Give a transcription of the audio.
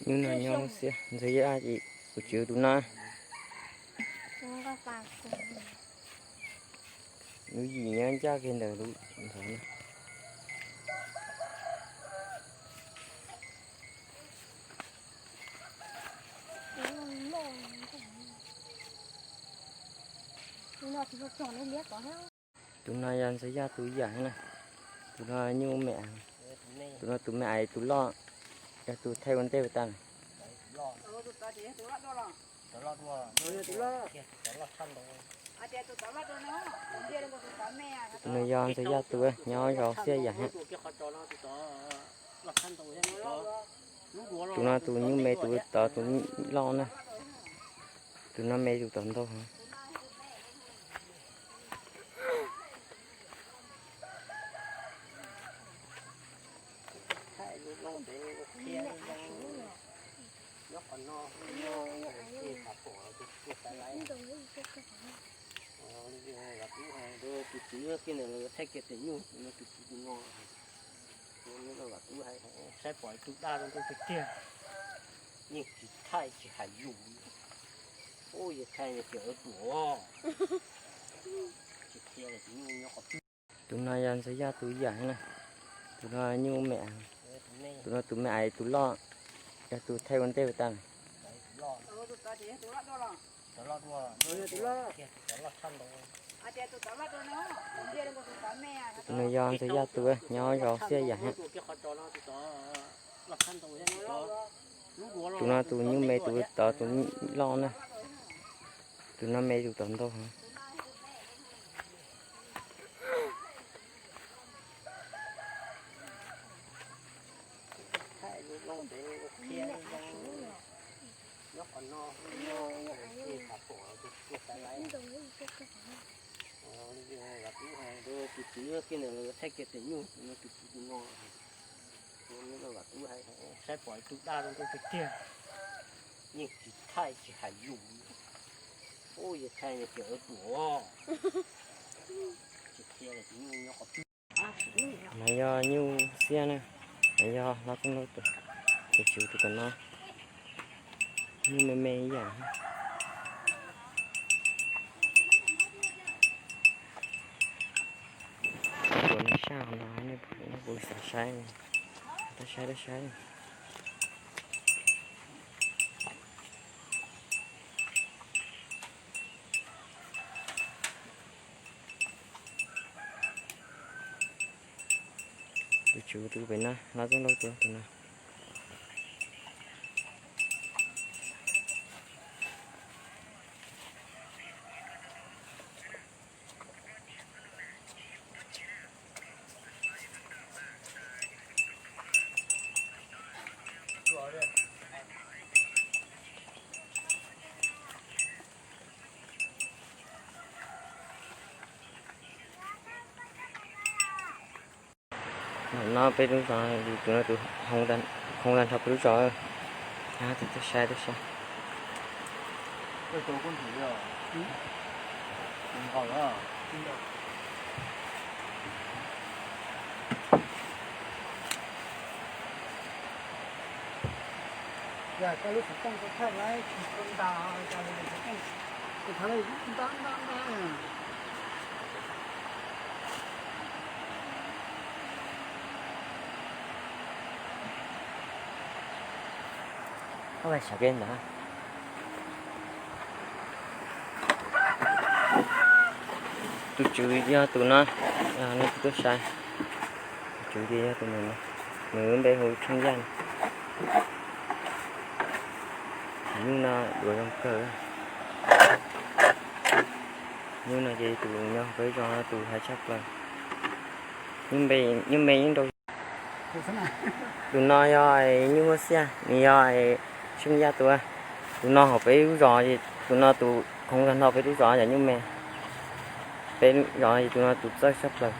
Nyuj no nyob Xiab Ntxhee Yaj ces kuv tswv tus no. Lub yim nyob ncaj kiag ntawm lub ntawd na. Tus no yog Ntxhee Yaj tus yam na. Tus no nyuj me, tus no tus me ais tus loj, yog tus thaij ua ntej ua ta na. Tus no yog Ntxhee Yaj tus nyob zos Xiab Yam na. Tus no tus nyuj me tus tod tus loj na. Tus no me tus tod ntau heev. Tus tswv kiag ntawd thaij kiag tes nyuj, no tus tswv tus no. Vam Tub hais saib pom ib tug daj zoo nkauj tiag tiag, yeej tsis thaij tsis hais lus. Ub, yog thaij ces ua tuam. Tsis qhia lawm tus nyuj nyob qhov twg. Tus no yog Ntxhee Yaj tus yam na. Tus no nyuj me, tus no tus me ais tus loj, yog tus thaij ua ntej ua ta na. Tus no yog Ntxhee Yaj tus nyob zos Xiab Yam na. Tus no tus nyuj me tus tod tus loj na. Tus no me tus tod ntau heev. Tus tswv kiag ntawd thaij kiag tes nyuj, no tus tswv tus no. Vam Tub hais saib pom ib tug daj zoo nkauj tiag tiag, yeej tsis thaij tsis hais lus. Ub, yog thaij ces ua tuam. Tsis qhia lawm tus nyuj nyob qhov twg. No yog nyuj xiab na. No yog hlob Txooj Lauj tus, tus tswv tus tom no. Nyuj me me ib yam. Ua nej saj no, nej puas xav saib, saib saib. Tus tswv tus pem no, hlob Txooj Lauj tus, tus no. Ntawm no peb lub zos, tus no tus hoo tag nrho peb lub zos. Tuaj saib, tuaj saib. Tus tswv yog tus no, no tus tuaj saib. Tus tswv ces yog tus no, nws lub npe hu Tsheej Yaj. Nyuj no duav zoo kawg. Nyuj no ces tus nyob peb zos no tus hais tshaj plaws. Nyuj me yeej nrau. Tus no yog nyuj muaj xiaj, nws yog Tsheej Yaj tus. Tus no hauv peb lub zos, tus no tus khoov tag nrho peb lub zos yog nyuj me. Peb zos tus no tus txawj tshaj plaws.